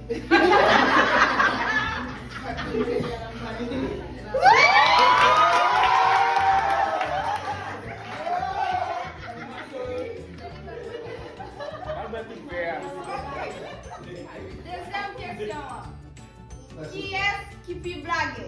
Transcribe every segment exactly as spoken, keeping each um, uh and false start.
Dezyèm kesyon an. Kiyès ki pi blagè?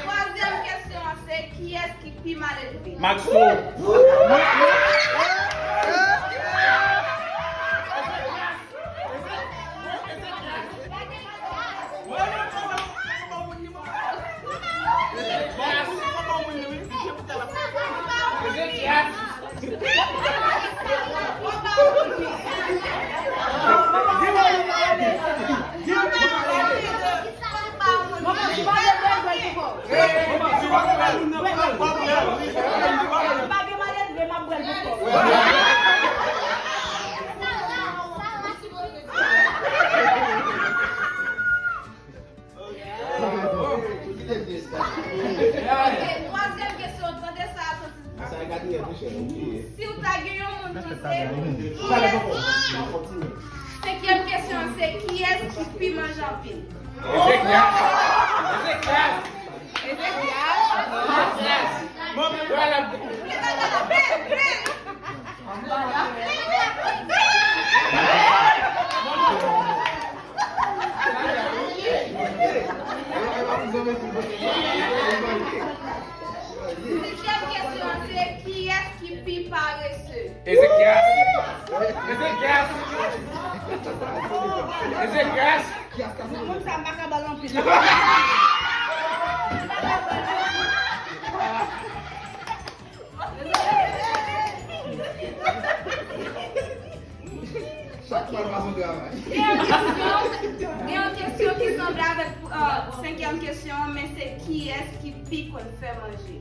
Twazyèm kesyon an se, kiyès ki pi maledve? Maxo. Ok, twazyèm kesyon, tande sa, attention. Si w ta gen yon moun panse, senkyèm kesyon an se, kiyès ki pi manje anpil? Ezekyas. Ezekyas. Ezekyas. Ezekyas. Sizyèm kesyon an se, kiyès ki pi parese? Ezekyas. Ezekyas. Ezekyas. Moun sa m pa ka ba l anpil. Chak fwa l pa son travay. Gen yon kesyon, gen yon kesyon ki sanble avèk, euh, senkyèm kesyon an, men se kiyès ki pi konn fè manje?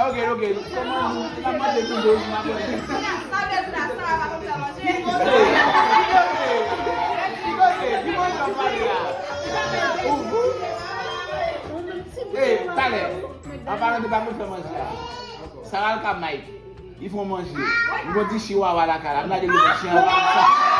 Ok, ok. Kòman nou, n ap mande pou doz, m ap mande. Sa vle di la, sa va pa fè manje. Ki kote? Ki kote? Ki kote? Ki kote w ap pale la? Ou, ou. Hey, talè. An palan de pa konn fè manje a. Sa va l ka Mike. Li fè yon manje. Li fè yon ti chiwawa lakay la. M lage li fè chen an.